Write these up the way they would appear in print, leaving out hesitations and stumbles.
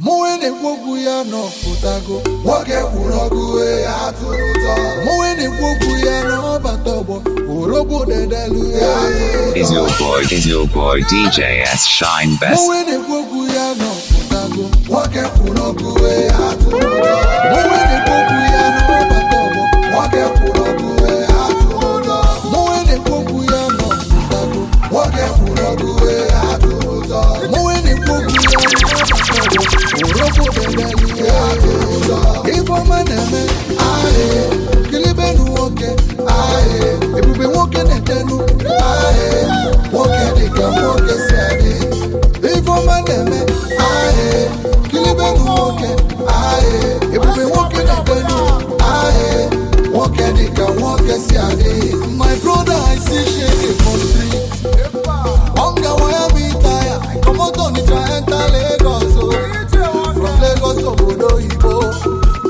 Mụnwe na-ekwu okwu ya n'ọpụtago. Nwoke kwuru ọgụ ya atụrụ ụjọ. Mụnwe na-ekwu okwu ya n'ọbata ọgbọ orogbo dedelu ya atụrụ ụjọ. Is your boy DJ S Shine Best? Mụnwe na-ekwu okwu ya n'ọpụtago. Nwoke kwuru ọgụ ya atụrụ ụjọ. Mụnwe na-ekwu okwu ya n'ọbata ọgbọ. Nwoke kwuru ọgụ ya atụrụ ụjọ. Mụnwe na-ekwu okwu ya n'ọpụtago. Nwoke kwuru ọgụ ya atụrụ ụjọ. Mụnwe na-ekwu okwu ya n'ọbata ọgbọ orogbo dedelu ya atụrụ ụjọ. Ifeọma na-eme ahị kilibenu nwoke ahị ebube nwoke na-etenu ahị nwoke dịka nwoke si adị. Ifeọma na-eme ahị kilibenu nwoke ahị ebube nwoke na-etenu ahị nwoke dịka nwoke si adị. My brother, I see shege for street. Hunger wire me tire. I comot Onitsha, enter Lagos o. From Lagos, obodo oyibo,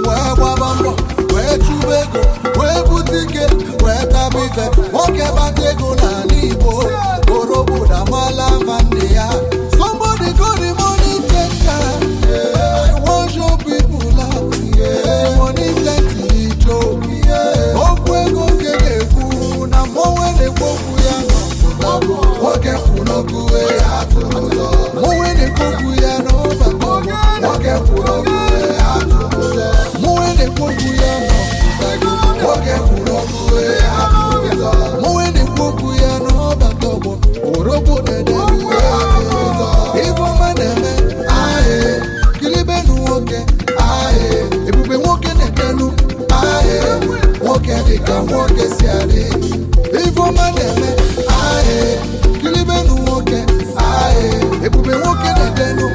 wee gbaba mbọ, wee chụba ego, wee bute ike, wee taba ife. Nwoke bata ego n'ala Igbo, orobodo amala mma nne ya. Somebody call the money changer. I wan show people love. The money plenty choke. Okwu ego nke na-ekwu na mmọnwụ na-ekwu okwu ya n'ọpụtago. Nwoke kwuru okwu ya atụrụ ụjọ. Mụnwe na-ekwu okwu ya n'ọbata ọgbọ. Nwoke kwuru okwu ya atụrụ ụjọ. Mụnwe na-ekwu okwu ya n'ọpụtago. Nwoke kwuru okwu ya atụrụ ụjọ. Mụnwe na-ekwu okwu ya n'ọbata ọgbọ orogbo dedelu ya atụrụ ụjọ. Ifeọma na-eme ahị kilibenu nwoke ahị ebube nwoke na-etenu ahị nwoke dịka nwoke si adị. Ifeọma na-eme ahị kilibenu nwoke ahị ebube nwoke na-etenu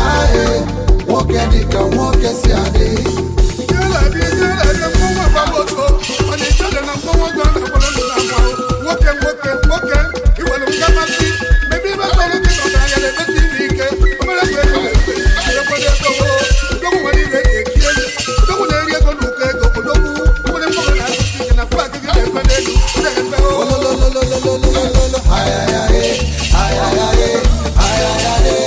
ahị nwoke dịka nwoke si adị. Nwoke, nwoke, nwoke, iwere ngamasị mebe ibe sọrọ gị nọtara ya na-emesi iri ike obere mgbe ego na-ekwe ekwere ego. Odogwu nwere ire eji eze. Odogwu na-eri ego na ụkọ ego. Odogwu nwere mkpọrọ na-asụsụ ike na flag gị na-efe n'elu na-efe o. Ololololololololo, ayayaye, ayayaye, ayayaye.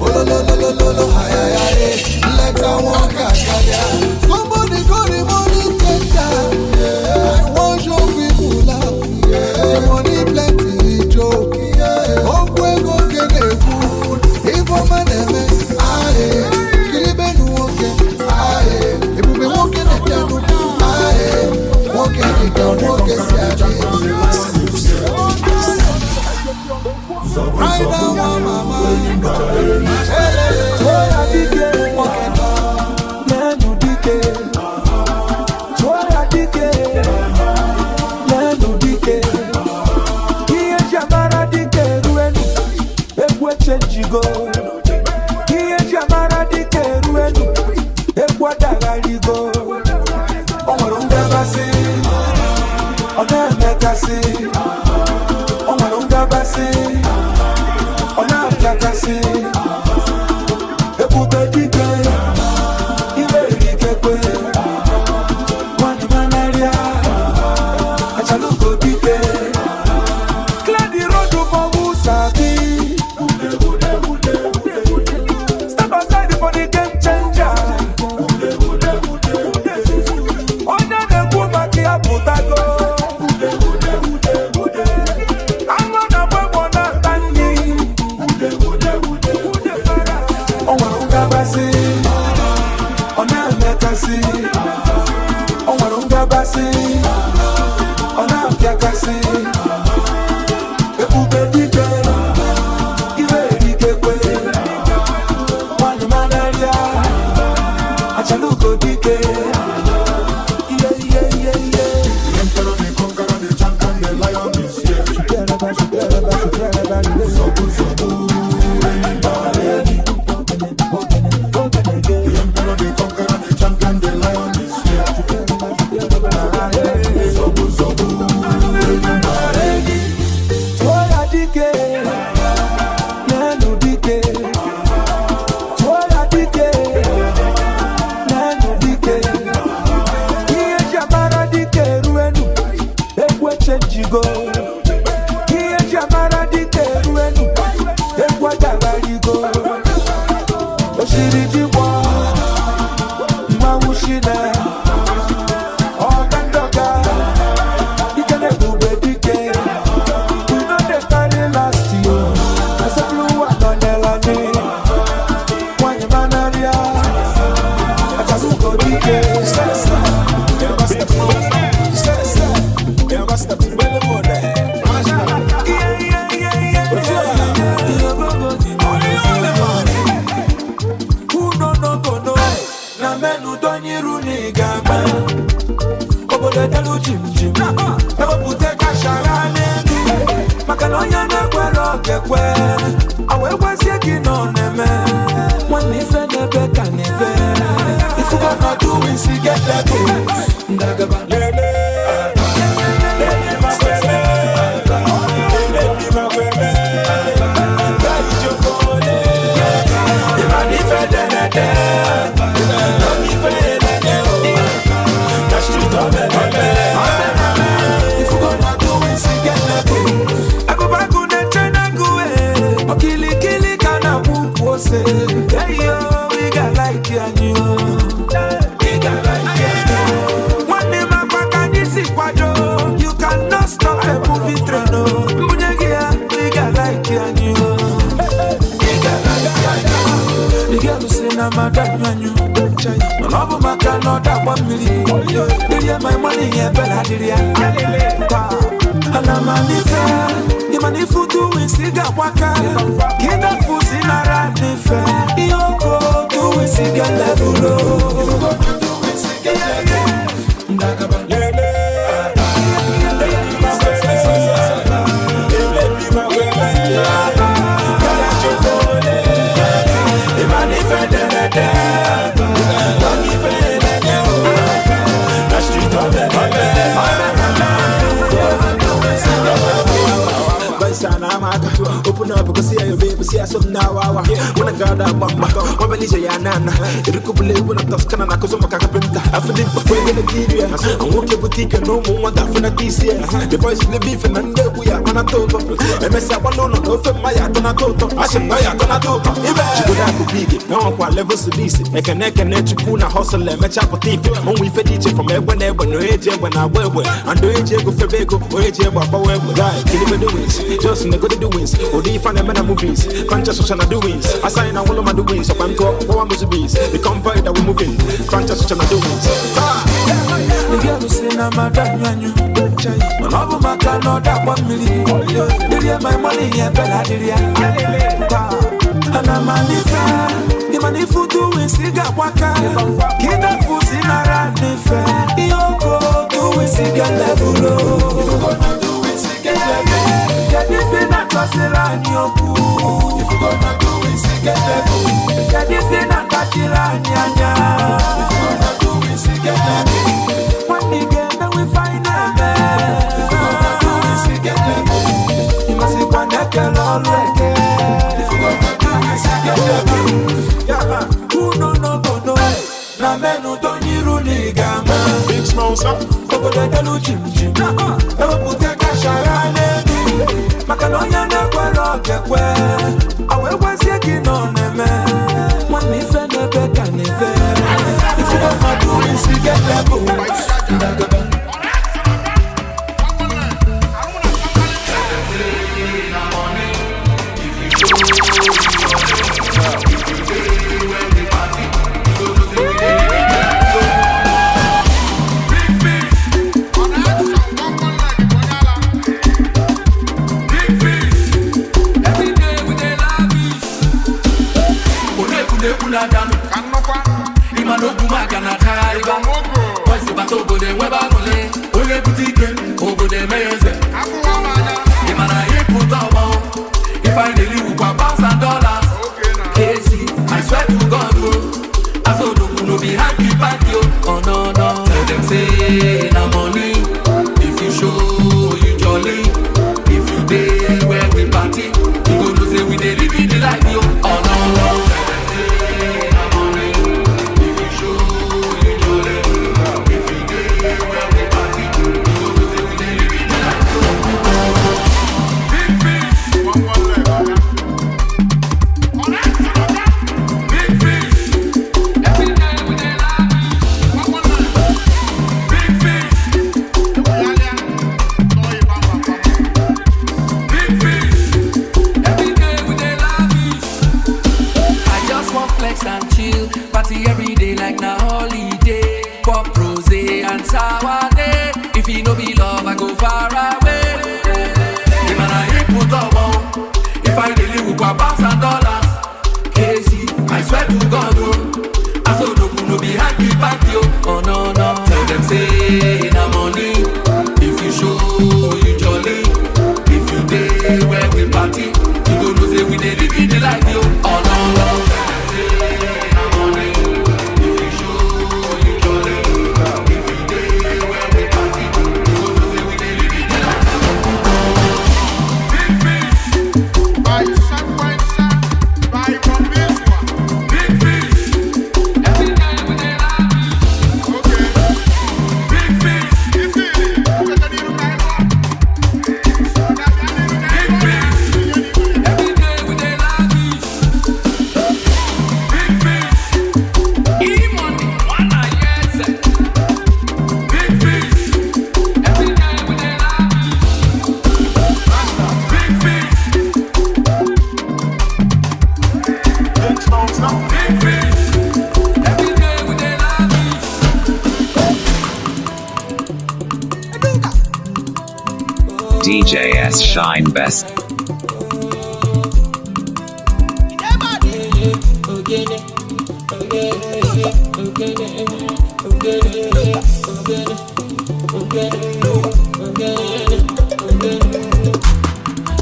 Ololololololo, ayayaye. Nleta nwoke akarịa. Somebody call the money changer. I wan show people love. The money plenty choke. Okwu ego nke na-ekwu Ifeọma na-eme ahị kiribenu nwoke ahị ebube nwoke na-etenụ ahị nwoke dịka nwoke si adị. Right now, mama. Tụọ dike, lenu dike. Tụọ ya dike, lenu dike. Ihe eji amara dike eruenu, egwu echenjigo. Ihe eji amara dike eruenu, egwu adagharigo. O nwere ngabasị, ọ na-emekasị. O nwere ngabasị, ọ na-apịakasị. Ebube dike, ibe erikekwe. Nwanyị manarịa, achalugo dike. Clear the road for who sabi. Step aside for the game changer. Onye na-ekwu maka ya pụtago. Aṅụ na-agba egbe na-ata nri. O nwere ngabasị, ọ na-emekasị. O nwere ngabasị, ọ na-apịakasị. Ebube dike, ibe erikekwe. Nwanyị manarịa, achalugo dike. Iye iye iye iye. The emperor, the conqueror, the champion, the lion is here. Zobu, zobu, enyi. The emperor, the conqueror, the champion, the lion is here. Zobu, zobu, enyi. Shine, Ọ̀gá. Ike na-ebube dike. We no dey carry last yo. Asepụlụwa nọnyere anyị. Nwanyị manarịa. Achalugo dike. Yeah, yeah, yeah, yeah, yeah. Who no no go no? Na menu donyiru ni gama. Obodo delu jim jim. Ewepụta kashara n'elu. Maka na onye na-ekwere okekwe. Awa ekwezie gị nọ na-eme. Nwanne ife n'ebe ka n'ebe. Ifugo na do isi get level. Ndagaba. Agụbagụ na-eche n'agụ, eh. Okilikili ka na-akwụ ukwu ose. Eyo, ị ga-alaiki anyị o. Ị ga-alaiki anyị o. Nwanne m akwa ka anyị si kwado. You cannot stop a moving train o. Mbunye gị ya, ị ga-alaiki anyị o. Ị ga-alaiki anyị o. The girl si na mada anyụ anyụ. Mana ọ bụ maka na ọ dagba mmiri. Dịrị my money ya ebela dịrị ya. Taa. Ana m anife, ịma na ifu tu isi ga-agbaka. Ka ịdafu si nara n'ife. Ihe oko tu isi ga-level o. Ndagaba. Open up, go see your baby, see some now. When I got up, Mabalisha Yanana, Irukubule, when I'm Toscana, Nakosoma Kakapenta, I feel it before the Nigeria. I'm walking boutique and no more want that for the DC. The boys in the beef and under we are on a toto. MSA one no no Maya Tonatoto, I should know Yakonatoto. Even no one levels to this. Ekaneke Chukuna hustle and match up a thief. Only for DJ from Ebon Ebon, no age when I wear and do age go for Bego, or age about guy, kill the doings, just in the good doings, or the fun and movies, conscious social doings. I sign all of my doings, so I'm go, one was bees, the convoy that we're moving, conscious social doings. The girl si na mada anyụ anyụ. Mana ọ bụ maka na ọ dagba mmiri. Dịrị my money ya ebela dịrị ya. Taa. Ana m anife, ịma na ifu tu isi ga-agbaka. Ka ịdafu si nara n'ife. Ihe oko tu isi ga-level o. Kedu ife na-achọsiri anyị okwu? Kedu ife na-atachiri anyị anya? Nwanne ị ga-emenwe ife anyị na-eme. Ịmasịkwa na-ekele ọrụ eke. Who no no go no? Na menu donyiru na ị ga-ama. Big Smosa, Obodo delu jim jim. Ewepụta kashara n'elu. Maka na onye na-ekwere okekwe. Awa ekwezie gị nọ na-eme. Nwanne ife n'ebe ka n'ebe. Ifugo mmadụ isi get level. Ndagaba. Onye bute ike obodo eme ya eze. Ị ma na ịpụta ọgbọ ife anyị na-eli wukwa pounds and dollars. KC, I swear to God o, Azodogwu no be hanky panky o. Oh no no, tell them say na money. If you show you jolly, if you dey where we party, you go know say we dey live the life yo. Oh no no, tell them say na money. If you show you jolly, if you dey where we party, you go know say we dey live the life yo. chill. Party every day like na holiday. Pop rosé and sour day. If you no be love, I go far away. Imana iputobo. If I really would go pounds and dollars. Casey, I swear to God, oh. I so no no be happy party, oh. Oh no no. Tell them say na money. If you show you jolly. If you dey where we party, you go know say we dey live in the life, yo. Oh no no. Tell them say na money. If you show you jolly. If you dey where we party, you go know say we dey live in the life. Big fish. By Sequencer, by Bombiswa. Big fish. Every day we dey lavish. Okay. Big fish. Big fish. Every day we dey lavish. Big fish. E-money, one yes. Big fish. Every day we dey lavish. Big fish. Big fish. Every day we dey lavish. DJ S Shine Best.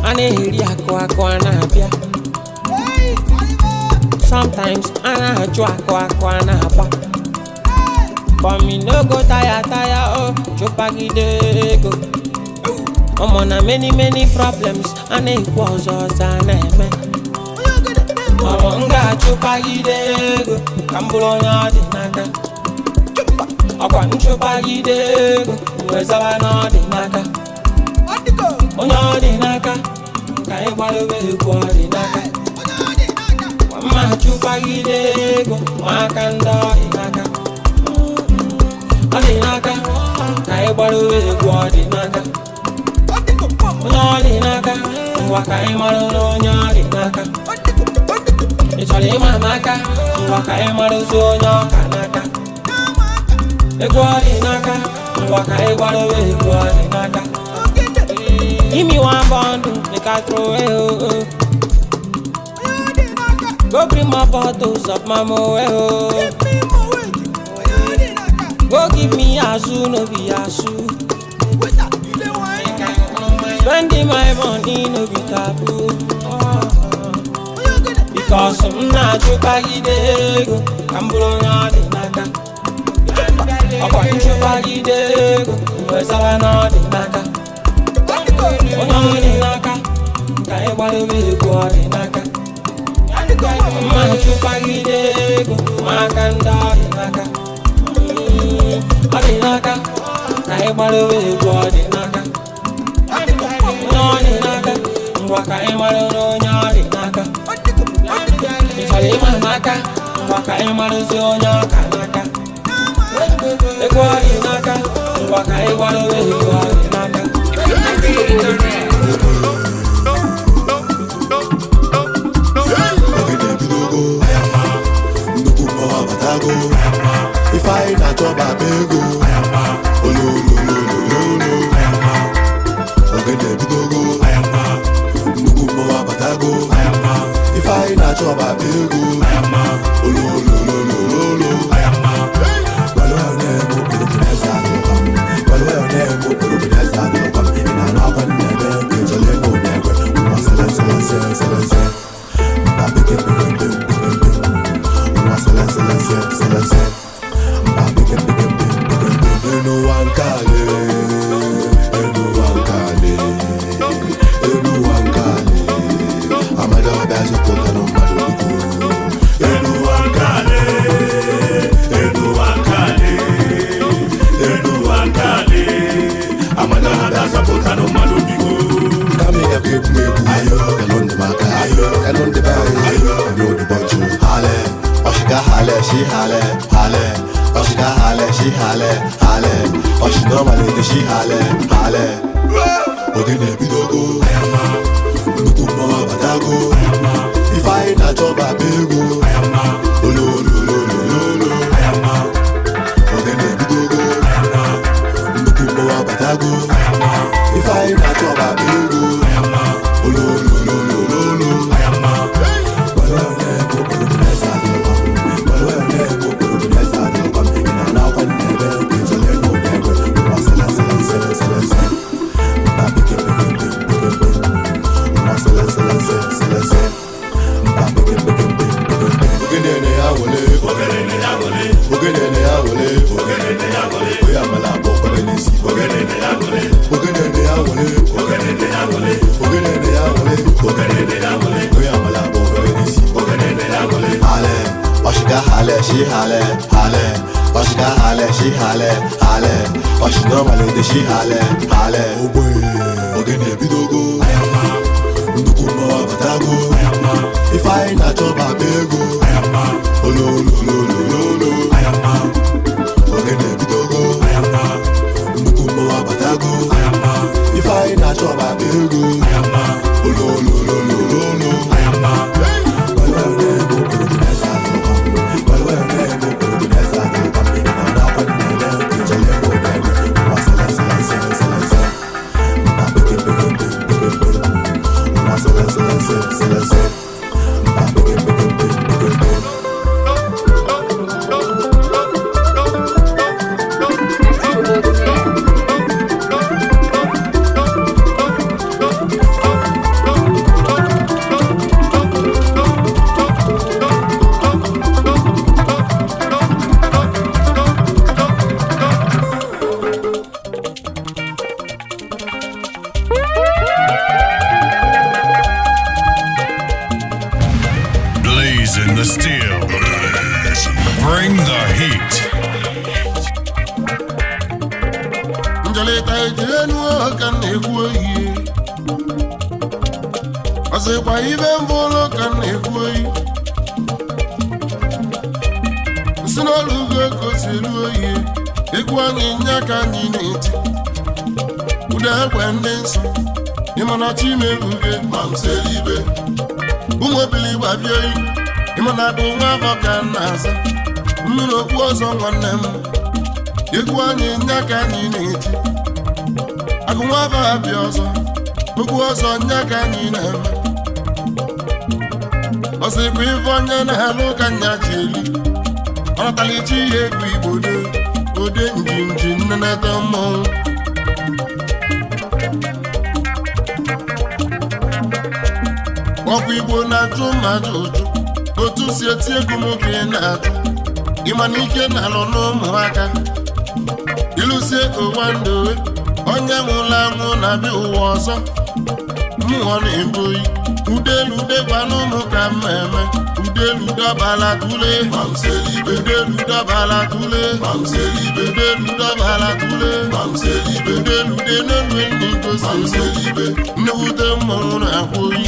A na-eri akụ akụ a na-abịa. Sometimes a na-achụ akụ akụ a na-agba. But me no go tire tire o, chụpagide ego. Ọmọ na many many problems a na-ekwu ọzọ ọzọ a na-eme. Ọmọ m ga-achụpagide ego ka m bụrụ onye ọ dị n'aka. Ọkwa nchụpagide ego wee zaba na ọ dị n'aka. Onye ọ dị n'aka ka anyị gbadobe egwu ọ dị n'aka. Mma chụpagide ego ma aka ndị ọ dị n'aka. Ọ dị n'aka ka anyị gbadobe egwu ọ dị n'aka. Onye ọ dị n'aka ngwa ka anyị mara na onye ọ dị n'aka. Ị chọrọ ịma m aka ngwa ka anyị mara ozu onye ọka n'aka. Egwu ọ dị n'aka ngwa ka anyị gbadobe egwu ọ dị n'aka. Give me one bundle, make I throw it. Oh, oh. Go bring my bottles of my moe. Oh. Go give me azu, no be azu. Spending my money, no be taboo. Because I'm not chupagide ego, kamburo na dị n'aka. Ọkwa nchụpagide ego, wezara na ọ dị n'aka. Onye ọ dị n'aka, ka anyị gbadobe egwu ọ dị n'aka. Mma chụpagide ego, ma aka ndị ọ dị n'aka. Ọ dị n'aka, ka anyị gbadobe egwu ọ dị n'aka. Onye ọ dị n'aka, ngwa ka anyị mara na onye ọ dị n'aka. Ị chọrọ ịma n'aka, ngwa ka anyị marụzi onye ọka n'aka. Egwu ọ dị n'aka, ngwa ka anyị gbadobe egwu ọ dị n'aka. Ogene ebidogo, nnukwu mmọnwụ abatago. Ife anyị na-achọ bụ akpa ego. Ololololololo. Ogene ebidogo, nnukwu mmọnwụ abatago. Ife anyị na-achọ bụ akpa ego. Ololololololo. Gwalụ ya na-eme okporo bụ na eze adịrọkwa m. Gwalụ ya na-eme okporo bụ na eze adịrọkwa m. Ị na-anụ akwa m na-ebe ka ị chọrọ ịnụ ụda egbe. Ngwa sele sele sele sele sele. Mba bekee bekee bekee bekee bekee. Ngwa sele sele sele sele sele. Mba bekee bekee bekee bekee bekee. Enu wa nkale, enu wa nkale, enu wa nkale. Amadi ọbịa zọpụtara mmadụ biko. Enu wa nkale, enu wa nkale, enu wa nkale. Amadi ọbịa zọpụtara mmadụ biko. Kama ịgakwa egwu egwu, kelụ ndị m aka, kelụ ndị be anyị, ndị odibo nchu. Hale, ọshịga hale, shi hale, hale. Ọshịga hale, shi hale, hale. Ọshịga ọmalite shi hale, hale. Ogene ebidogo, Nnukwu mmanwụ abatago. Ife anyị na-achọ bụ akpa ego. Olololololo. Ogene ebidogo. Nnukwu mmanwụ abatago. Ife anyị na-achọ bụ akpa ego. Olololololo. Ogene ya wole, ogene ya wole, oya amala abọ kwere n'isi. Ogene ya wole, ogene ya wole, oya amala abọ kwere n'isi. Hale, ọṣiga hale, ṣi hale, hale, ọṣiga hale, ṣi hale, hale, ọṣiga ọmalede ṣi hale, hale. Ogbe, ogene ebidogo, nnukwu mmanwụ abatago, ife anyị na-achọ bụ akpa ego. Olololololo, ogene ebidogo, nnukwu mmanwụ abatago, ife anyị na-achọ bụ akpa ego. Olololololo. Blazing the steel. Bring the heat. Njelita eji enu ka m na-ekwu oyi, ọsịkwa ibe mbụ ụlọ ka m na-ekwu oyi, nsi n'ọrụ ugo ka o si eru oyi. Egwu anyị nya ka anyị na-eti ụda egbe ndị nsọ. Ịmana chimeruge ma m selibe ụmụ obili gbabie oyi. Ịmana bụ nwa afọ ka m na-aza mmiri okpu ọzọ. Nwanne m, egwu anyị nya ka anyị na-eti. Agụ nwa afọ abịa ọzọ, okwu ọzọ nya ka anyị na-eme. Ọsịkwa ife onye na-alụ ka nya ji eli ọnatalichi ihe. Egwu igbo de ode njinji nnenete mmọnwụ. Ọkwa igbo na-ajụ ma ajụ ụjụ otu si eti egwu m ka ị na-ajụ. Ịma na ike na-alụ n'ụmụaka ịlụsie ụwa ndụ. Onye nwụrụ anwụ na-abịa ụwa ọzọ. Mmụọ na-ebu oyi udelu degwa n'ụmụ ka m eme udelu dọbala tule, udelu dọbala tule, udelu dọbala tule, udelu de n'elu ndị gosi nnukwute mmọnwụ na-akwụ oyi.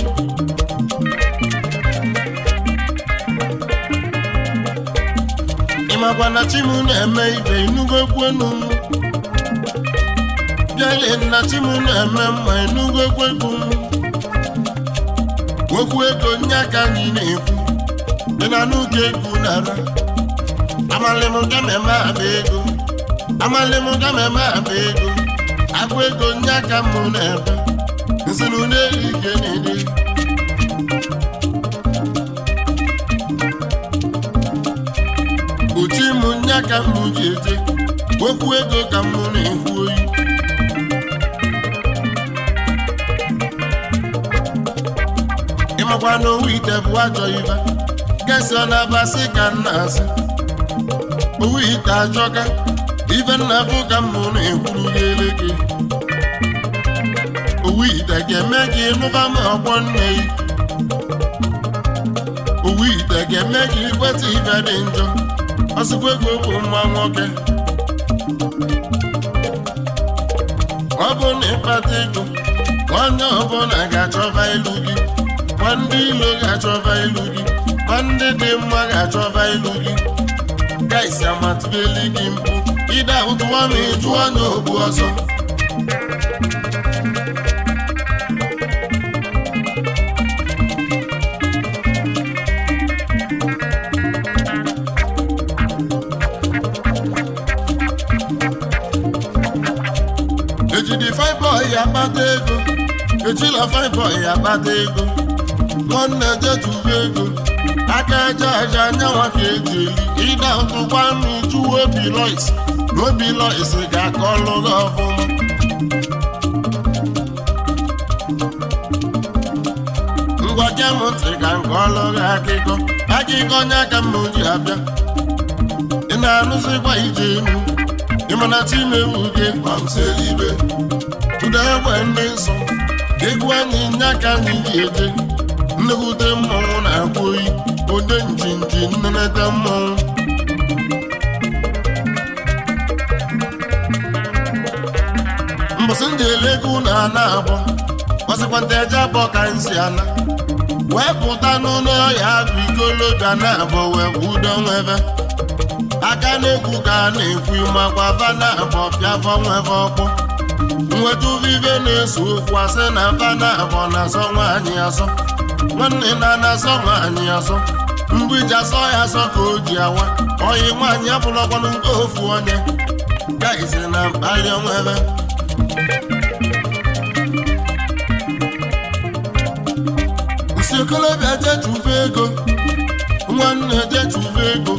Ịmakwa na chi m na-eme ife inugo kwenu m bịale na chi m na-eme mma inugo kwekwu m. Okwu ego nye aka anyị na-ekwu dị na n'oge egwu nara amalị m gameme akpa ego, amalị m gameme akpa ego. Agụ ego nye aka m na-ebe nsinu n'elu ike na-ede uchi m nye aka m ji eje. Okwu ego ka m na-ekwu oyi. Ịmakwa na owu ite bụ ajọ ibe kesi ọ na-abasị ka m na-asị owu ite ajọka ife nna bụ ka m na-ekwuru gị eleke. Owu ite ga-eme gị nụba ma ọgbọ nne gị. Owu ite ga-eme gị kweta ife dị njọ. Ọsịkwa ego bụ nwa nwoke, ọ bụ na ịkpata ego, onye ọbụla ga-achọba ilu gị, ma ndị ilo ga-achọba ilu gị, ma ndị dị mma ga-achọba ilu gị. Gaisi amatụbeli gị mkpu ịda ụtụwa ma ị jụọ n'ogbu ọzọ. Akpata ego, ejila fine boy akpata ego. Nwanne, jetuba ego, aka aja aja anyanwa ka eji eli. Ịda ntụkwa n'uju Obi Lois na Obi Lois ga-akọlụ gị ọfụma. Ngwa, gee m ntị ka nke ọlụ gị akịkọ akịkọ onye aka m ji abịa. Ị na-anụzikwa ije enu ịmana chimewu gị gbamselibe ụda egbe ndị nsọ. Egwu anyị nya ka anyị ji eje. Nnekwute mmọnwụ na-akwụ oyi ode njinji nnenete mmọnwụ. Mbọsị ndị elego na ana abụọ ọsịkwa ndị eje abụọ ka anyị si ana wee pụta n'ụlọ ọhịa agụ ikolobịa na abụọ wee kwudo nwebe aka na-ekwu ka a na-ekwu makwa va na abụọ pịafọ nwebe ọkpọ nweta ibe na-eso okwu. Asị na va na abụọ na-azọ nwaanyị azọ, nwanne na na-azọ nwaanyị azọ. Mgbe iji asọ ya asọ ka o ji awa oyi nwaanyị abụlọkwanụ nke ofu onye gaizi na mkpali onwebe. Nsi okolobịa, jechuba ego. Nwanne, jechuba ego.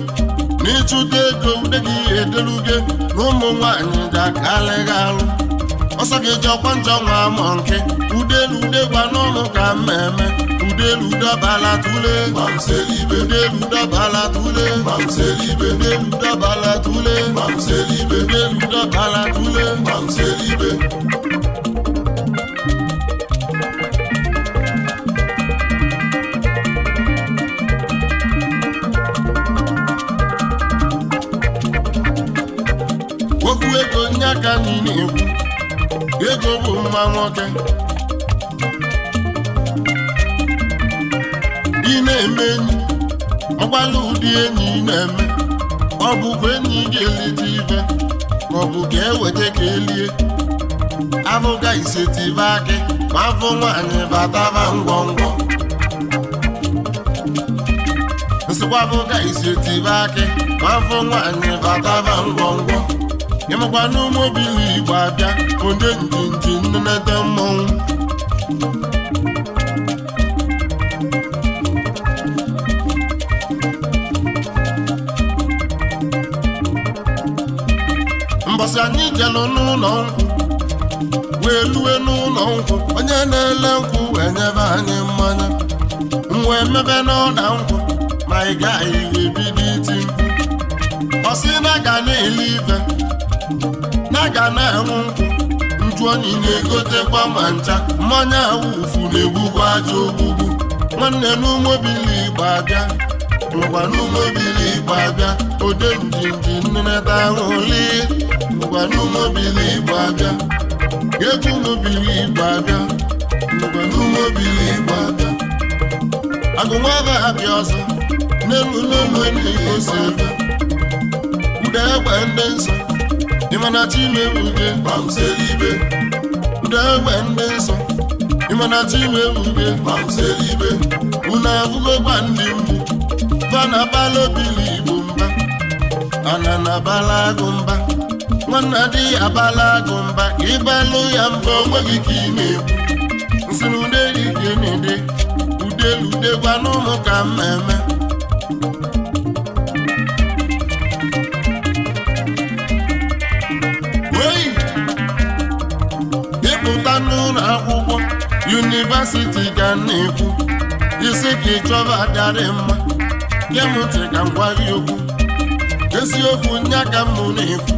Na ịchụta ego, ude gị edeluge na ụmụ nwaanyị ga-akalị gị alụ ọsọ gị ji ọkwa njọ nwa amọ nke udelu ude gwa n'ụmụ ka mmemme udelu dọbala tule, udelu dọbala tule, udelu dọbala tule, udelu dọbala tule. Okwu ego nye aka anyị na-ekwu, ego bụ mma nwoke. Ị na-eme enyi, ọgbala ụdị enyi ị na-eme. Ọ bụkwa enyi ga-elite ife ka ọ bụ ka eweta ka elie afụga isetive akị ma afụ nwaanyị bataba ngwongwo. Nsịkwa, afụga isetive akị ma afụ nwaanyị bataba ngwongwo. Ịmakwa n'ụmụ obili Igbo abịa onye njinji nnenete mmọnwụ. Mbọsị anyị jelụ n'ụlọ nkwụ wee lue n'ụlọ nkwụ, onye na-ele nkwụ wee nyebe anyị mmanya m wee mebe n'ọda nkwụ, ma ị gaghị ebido iti mkpu. Ọsị na ga na-ele ife na ga na-enwu nkwụ. Nju onyi na-egotekwa ma ncha mmanya awufu na-egbukwa ajọ ogbugbu. Nwanne, n'ụmụobili Igbo abịa ngwa, n'ụmụobili Igbo abịa ode njinji nneneta ahụli ngwa, n'ụmụobili Igbo abịa egwu ụmụobili Igbo abịa ngwa, n'ụmụobili Igbo abịa agụnwaba abịa ọzọ n'elu n'elu enyi si ebe ụda egbe ndị nsọ. Ịmana chimebuge gbamselibe ụda egbe ndị nsọ. Ịmana chimebuge gbamselibe. Unu afụgokwa ndị mgbu fana bala obili Igbo mba ana na bala agụ mba. Nwanna di ya bala agụ mba ka ịbalụ ya mba onwe gị ka ị na-ekwu nsị na ude ike na-ede udelu ude gwa n'ụmụ ka mmemme. Oyi ịpụta n'ụlọ akwụkwọ university ka m na-ekwu isi ka ị chọba darị mma. Gee m ntị ka m gwa gị okwu eziokwu nya ka m na-ekwu.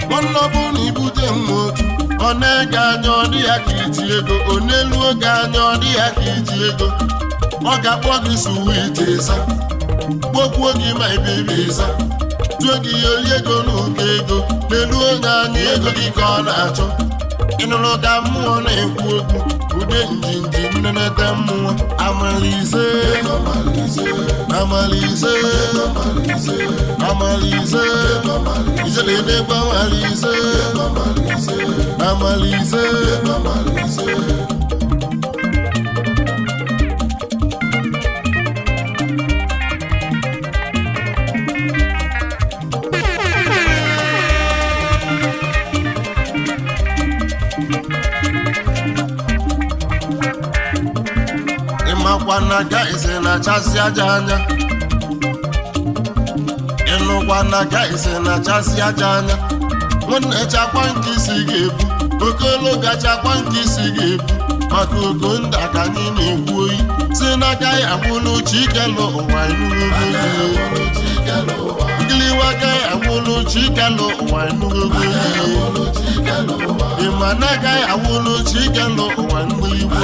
Nwanne, ọ bụrụ na ibute m otu ọ na-ege anya, ọ dị ya ka iji ego. Ọ n'elu oge anya, ọ dị ya ka iji ego. Ọ ga-akpọ gị sweet ịza, kpokwuo gị ma baby ịza, tụọ gị ya oli ego n'ụkọ ego. N'elu onye anya ego gị ka ọ na-achọ. Ịnụrụ ka mmụọ na-ekwu okwu ude njinji nnenete mmụọ amalize amalize amalize izeledegbe amalize amalize. Ịnụkwa na gaịsị na-achasị aja anya. Ịnụkwa na gaịsị na-achasị aja anya. Nwanne, chakwa nke isi ga-ebu. Okolobịa, chakwa nke isi ga-ebu, maka ogonda ka anyị na-ekwu oyi si n'aka ya gwụlụ chikelu ụwa. Ngiliwa aka ya gwụlụ chikelu ụwa. Enugogo ịma n'aka ya gwụlụ chikelu ụwa. Mgbiligbo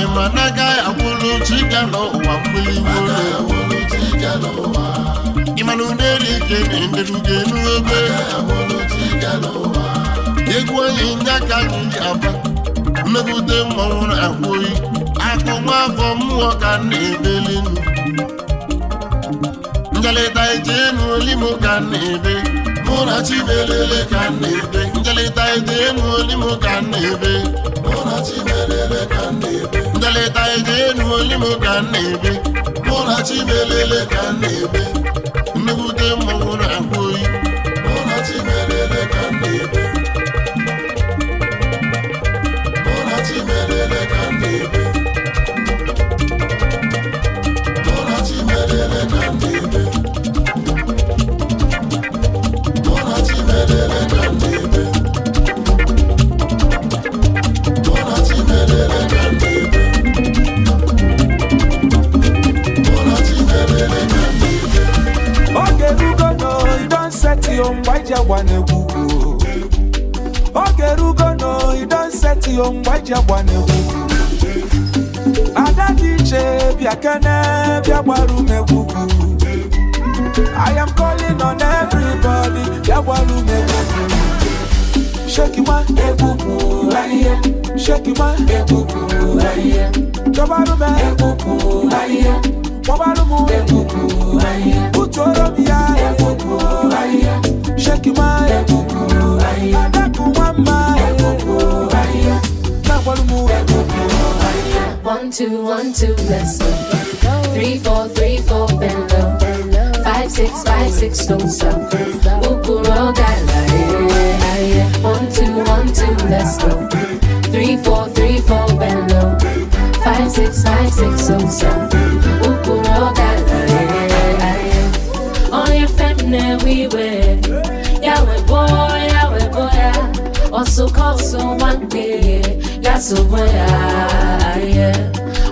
ịma n'aka ya gwụlụ chikelu ụwa. Mgbiligbo ịmana uneri ike na-enderugo enugogo egwu onye nya ka anyị ji aba mmegbute mmọnwụ na-akwụ oyi akụ nwa afọ mmụọ ka m na-ebeli nụ njelịta ije enu olimo ka m na-ebe. Mụ na chimelele ka m na-ebe. Njelịta ije enu olimo ka m na-ebe. Mụ na chimelele ka m na-ebe. Njelịta ije enu olimo ka m na-ebe. Mụ na chimelele ka m na-ebe. Nnukwute mmọnwụ na-akwụ oyi. Mụ na chimelele ka m na-ebe. Mụ na chimelele ka m na-ebe. Mụ na chimelele ka m na-ebe. Mụ na chimelele ka m na-ebe. Mụ na chimelele ka m na-ebe. Mụ na chimelele ka m na-ebe. Oge erugo no, you don set yo mgbe iji agba na-egwu. Oge erugo no, you don set yo mgbe iji agba na-egwu. Ada dị iche, bịa kene, bịa gbara ume egwu. I am calling on everybody, bịa gbara ume egwu. Shake ma egwu, ahịhịa. Shake ma egwu, ahịhịa. Chọbarụ m egwu, ahịhịa. Kpọbarụ m egwu, ahịhịa. Butuoro m ya egwu, ahịhịa. Shake ma egwu, ahịhịa. Adakụ nwa mma egwu, ahịhịa. Na-agbalụ m egwu, ahịhịa. One, two, one, two, let's go. Three, four, three, four, bend low. 5, 6, 5, 6, don't stop. Ukuro gala, yeah, yeah. 1, 2, 1, 2, let's go. 3, 4, 3, 4, bend low. 5, 6, 5, 6, don't stop. Ukuro gala, yeah, yeah. On your feminine we wear. Yahweh boy, Yahweh boy, yeah. Also call so one day, yeah. So boy, yeah.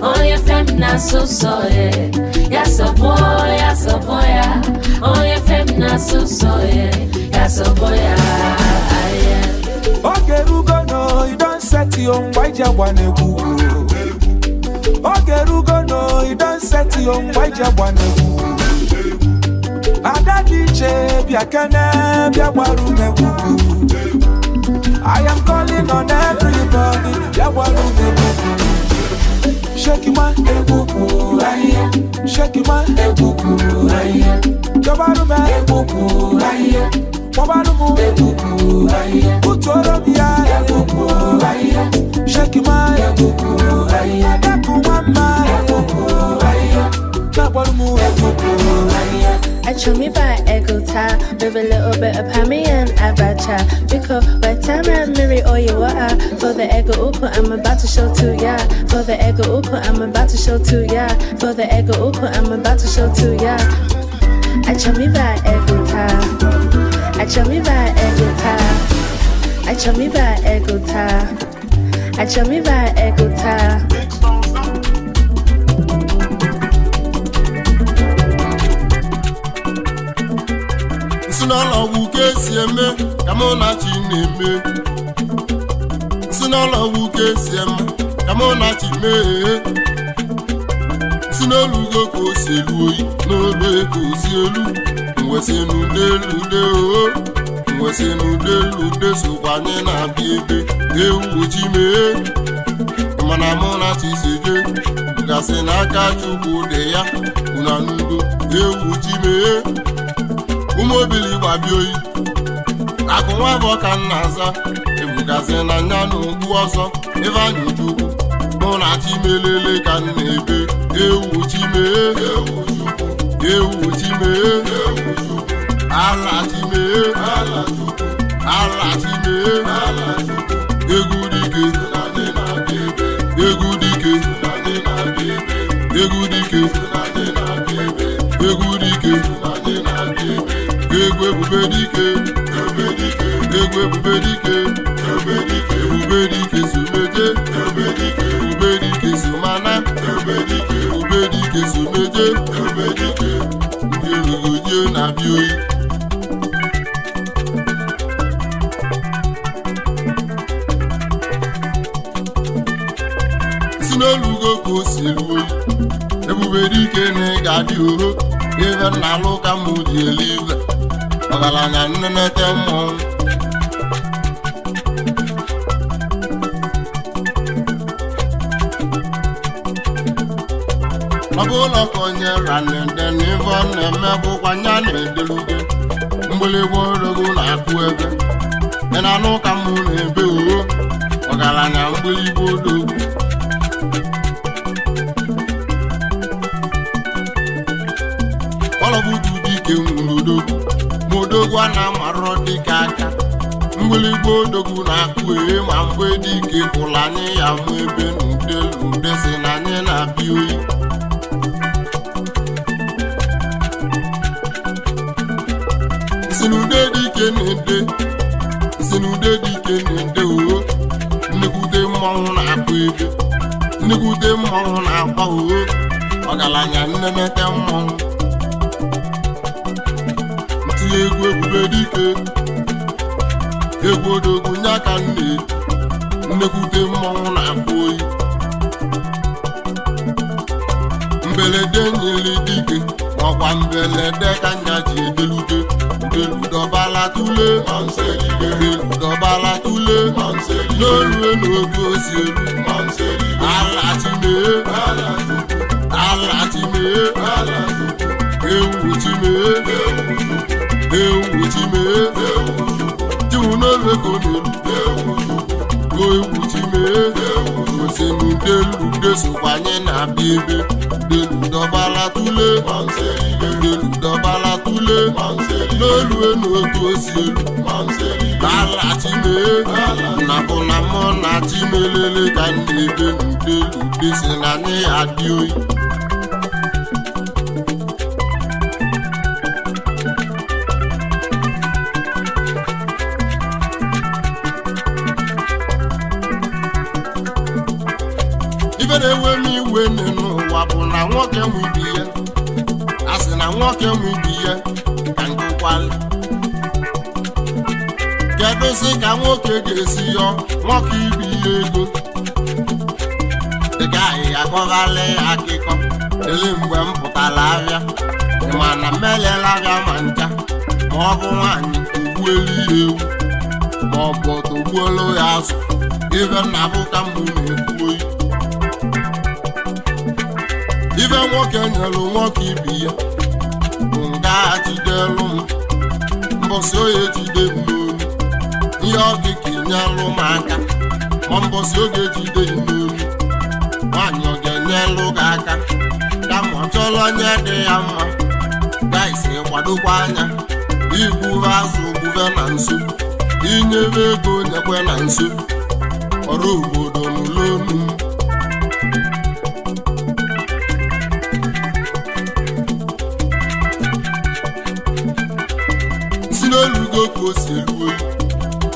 On your feminine so so, yeah. Yeah, so boy, yeah, so boy, yeah. On your feminine so so, yeah. Yeah, so boy, yeah. Oge erugo no, you don set yo mgbe iji agba na-egwu. Oge erugo no, you don set yo mgbe iji agba na-egwu. Ada dị iche, bịa kene, bịa gbara ume egwu. I am calling on everybody, bịa gbara ume egwu. Shake ma egwu, ahịhịa. Shake ma egwu, ahịhịa. Chọbarụ m egwu, ahịhịa. Kpọbarụ m egwu, ahịhịa. Butuoro m ya egwu, ahịhịa. Shake ma egwu, ahịhịa. Adakụ nwa mma egwu, ahịhịa. Na-agbalụ m egwu, ahịhịa. I chew me by ego tie with a little bit of hammy and abacha. Because by time and mirror all you are for the ego uku, I'm about to show to ya. For the ego uku, I'm about to show to ya. For the ego uku, I'm about to show to ya. I chew me by ego tie. I chew me by ego tie. I chew me by ego tie. I chew me by ego tie. Si n'ụlọ ọgwụ ka esi eme ka mụ na chi na-eme. Si n'ụlọ ọgwụ ka esi eme ka mụ na chi mee. Si n'olugo ka o si elu oyi n'olu ka o si elu mwesị n'udelude o mwesị n'udelude sokwa anyị na-abịa ebe ewu chi mee. Mana mụ na chi si je gasị n'aka Chukwu dị ya una n'udo ewu chi mee. Ụmụ obili gbabie oyi akụ nwa afọ ka m na-aza ebugazi na nya n'okpu ọsọ Ifeanyị Chukwu mụ na chimelele ka m na-ebe ewu chimee ewu chimee ala chimee ala chimee egwu dike egwu dike. Egwu dike, egwu dike, egwu ebube dike, egwu ebube dike, ebube dike someje, ebube dike somana, ebube dike someje, ndị erugoje na-abịa oyi. Si n'olugo ka o si eru oyi, ebube dike na ị ga-adị oho, ife nna-alụ ka mụ ji elu ife, ọgaranya nnenete mmọnwụ. Ọ bụ ụlọ ka onye ranede na ife ọ na-eme bụkwa nya na-edeluge, mgbịlịgba odogwu na-akụ ebe, ị na-anụ ka mụ na-ebe oho, ọgaranya mgbịlịgba odogwu. Ọlọbụtu dike nwụrụ odogwu, ma odogwu a na-amarọ dike aka, mgbịlịgba odogwu na-akụ ehe, ma mgbe dike kwụrụ anyị ya mụ ebe n'ude lude si na anyị na-abịa oyi. Si n'ude dike na-ede, si n'ude dike na-ede oho, nnekwute mmọnwụ na-akụ ebe, nnekwute mmọnwụ na-akwa oho, ọgaranya nnenete mmọnwụ. Ntinye egwu ebube dike, egwu odogwu nya ka m na-eti, nnekwute mmọnwụ na-akpụ oyi. Mbelede nyere dike, ọkwa mbelede ka nya ji edelude, udeludọbala tule, udeludọbala tule, n'olue n'oge osi elu, alachimee, alachimee, ewu chimee, ewu chimee, chiwu n'olu ego n'elu, ewu chimee, osenudelude sokwa anyị na-abịa ebe, udeludọbala tule, udeludọbala tule, n'olu n'oge osi elu, alachimee, na bụ na mụ na chimelele ka m na-ebe n'udelude si na anyị adị oyi. Ife na-ewe m iwe n'ụwa bụ na nwoke nwe ibi ya, a sị na nwoke nwe ibi ya ka ngụkwalị. Kedu sị ka nwoke ga-esi yọọ nwoke ibi ya ego? Dịka ahịhịa kọghalị akịkọ, ele mgbe m pụtara ahịa, ma na mmelela ahịa ma ncha, ma ọ bụ nwaanyị ogbuelu ya ewu, ma ọ bụ ọtọgbuolu ya azụ, ife nna bụ ka mbụ na-ekwu oyi. Ife nwoke nyelu nwoke ibi ya bụ nga jidelu m, mbọsị oye jide m n'olu, ihe ọkịka nyelụ m aka, ma mbọsị oge jide m n'olu, nwaanyị ọ ga-enyelụ gị aka, kama ọ chọrọ onye dị ya mma, gaisi kwadokwa anya, igbuve azụ gbuve na nso, inyebe ego nyekwe na nso, ọrụ obodo n'ụlọ onu m. Si n'olugo ka o si eru oyi,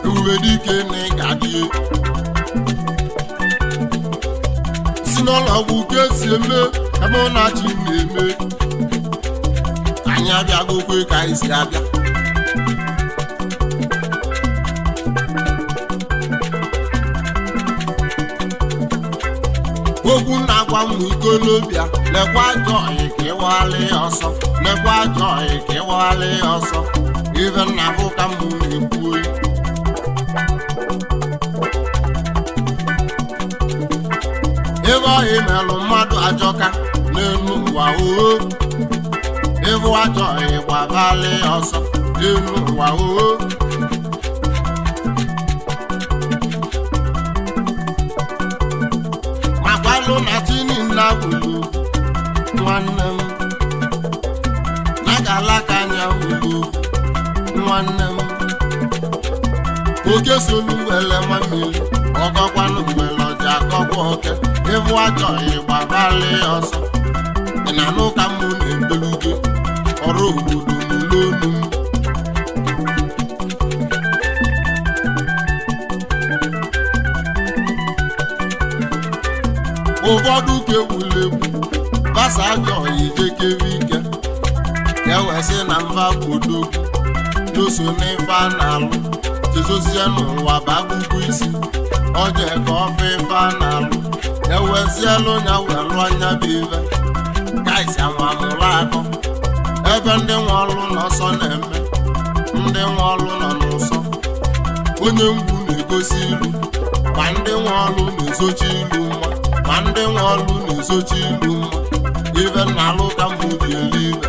ebube dike na ị ga-adị. Si n'ụlọọgwụ ka esi eme ebe ọ na-achị na-eme, anyị abịagokwe ka anyị si abịa. Okwu na-agwa ụmụ ikolobịa, lekwa ajọ ọyị ka ịwaghalị ya ọsọ, lekwa ajọ ọyị ka ịwaghalị ya ọsọ, ife nna bụ ka mụ na-ekwu oyi. Ebe ọyị melụ mmadụ ajọka n'elu ụwa oo, ịbụ ajọ ọyị gbaghalị ya ọsọ n'elu ụwa oo. Makwalụ na chininna bụlu nwanne m, na ga-alaka anya bụlu nwanne m. Oke solu ngwele mamili, ọgọkwanụ ngwele ọja akọkwa oke, ịbụ ajọ ịgbabalị ọsọ. Na-anụ ka mụ na-ebelugo ọrụ obodo n'ụlọ onu m. Ụfọdụ ka egwuregwu gbasa ajọ ijekere ike ka ewesị na mba bụ odogwu n'oso n'ife a na-alụ jezozie n'ụwa bụ akụkọ isi oje ka ọfe ife a na-alụ ewezielu ya welụ anya bụ ife kaisi amamụrụ akọ ebe ndị nwe ọlụ n'ọsọ na-eme ndị nwe ọlụ nọ n'ụsọ onye mgbu na-egosi ilu ma ndị nwe ọlụ na-ezochi ilu mma ma ndị nwe ọlụ na-ezochi ilu mma ife na-alụ ka mụ ji elu ibe.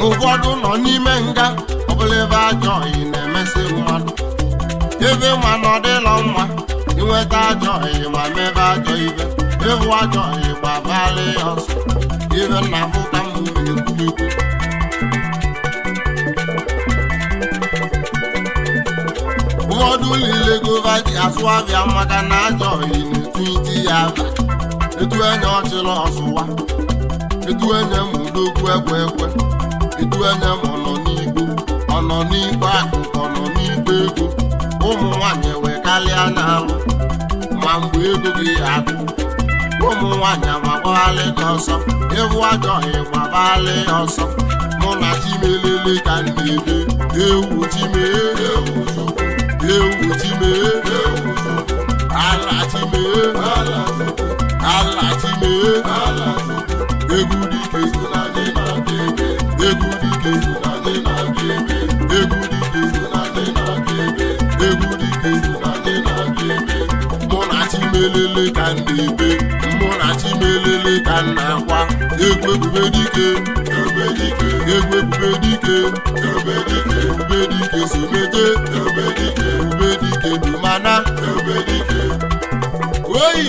Ụfọdụ nọ n'ime nga ọbụla ebe ajọ ọyị na-emesị mmadụ ebe nwa na ọdịlọ mma inweta ajọ ọyị ma mebe ajọ ibe ịhụ ajọ ọyị gbabalị ya ọsọ ibe nna afụ ka mụ na-ekwu ekwu. Ụfọdụ niile gova ji azụ abịa maka na ajọ ọyị na-etu iti ya aba etu enye ọchịrị ọzụwa etu enye m udogwu ekwe ekwe etu enye m ọnọ n'igbo ọnọ n'igbo akụ ọnọ n'igbo ego ụmụ nwanyị wee karịa n'alụ ma mgbe ego gị akụ ụmụ nwanyị amagbaghalị gị ọsọ ịhụ ajọ ịgbaghalị ọsọ mụ na chimelele ka m na-ebe ewu chime ewu chukwu ewu chime ewu chukwu ala chime ala chukwu ala chime ala chukwu egwu dike egwu dike egwu dike egwu dike mụ na chimelele ka m na-ebe mụ na chimelele ka m na-akwa egwu ebube dike ebube dike egwu ebube dike ebube dike ebube dike someje ebube dike ebube dike dumana ebube dike oyi.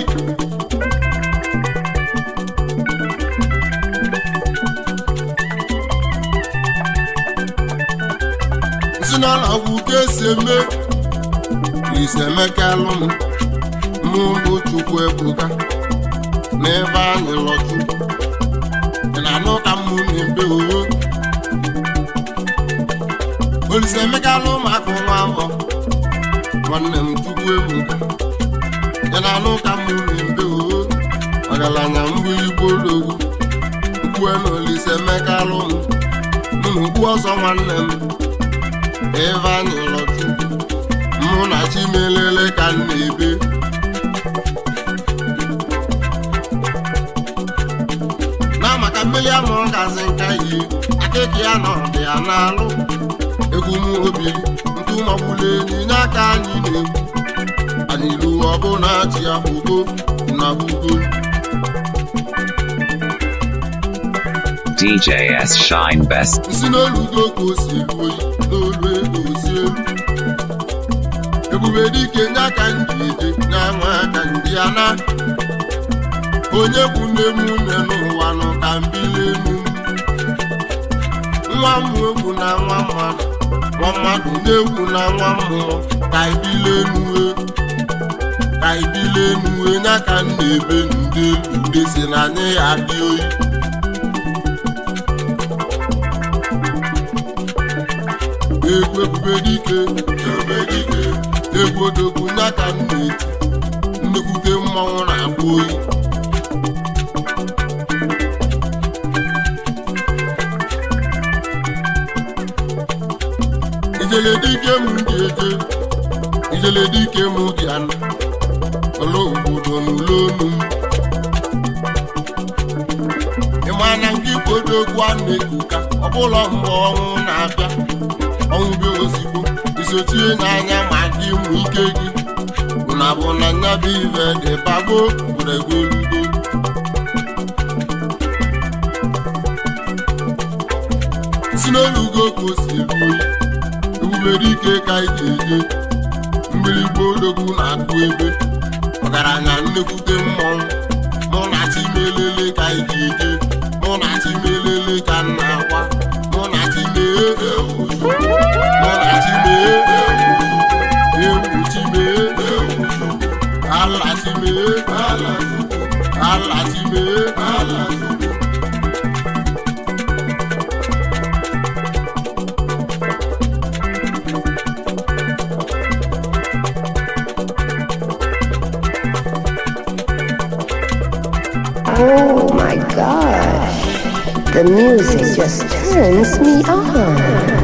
Si n'ọlọgwụ ka esi eme Olisaemeka lụ m mụ bụ Chukwu ebuka n'ebe anyị lọchukwu ị na-anụ ka mụ na-ebe owo Olisaemeka lụ maka nwa afọ nwanne m Chukwu ebuka ị na-anụ ka mụ na-ebe owo ọgaranya mgbuligbo odogwu ukwue na Olisaemeka lụ m mụ na okpu ọzọ nwanne m ebe anyị lọchukwu mụ na chimelele ka m na-ebe. Na maka mmiri amụrụ gazi nka yi akịka ya nọ dị ya n'alụ egwu m obiri ntụ magbulu enyi n'aka anyị na-egwu anyị ruo ọbụna chi akwụgo na bugo. DJ S Shine Best. Nsi n'olugo ka o si elu oyi n'olu ego o si elu ebube dike nye aka ndị eje nye nwa aka ndị ya na onye bụ nne m nne n'ụwa nọ ka mbili enu nwa m egwu na nwa mmadụ nwa mmadụ na-egwu na nwa mmụọ ka ibili enu ka ibili enu nye aka m na-ebe ndị elu ude si na anyị ya adị oyi. Egwu ebube dike ebube dike egwu odogwu nye aka m na-eti nnukwute mmanwụ na-akpụ oyi. Ijele dike m dị eje ijele dike m dị anọ ọla obodo n'ụlọ onu m ịma na nke ikpodogwu a na-ekuka ọbụla mgbe ọnwụ na-abịa ọnwụ bịa ozigbo isochie n'anya ma gị mụ ike gị bụ na nya bụ ive dị bago gburegolugo. Si n'olugo ka o si elu oyi ebube dike ka anyị ji eje mgbịrịgba odogwu na-akụ ebe ọgaranya nnekwute mmọnwụ mụ na chimelele ka anyị ji eje mụ na chimelele ka m na-akwa mụ na chimee mụ na chimee ewu chimee ala. Ala ti mee. Oh my gosh. The music just turns me on.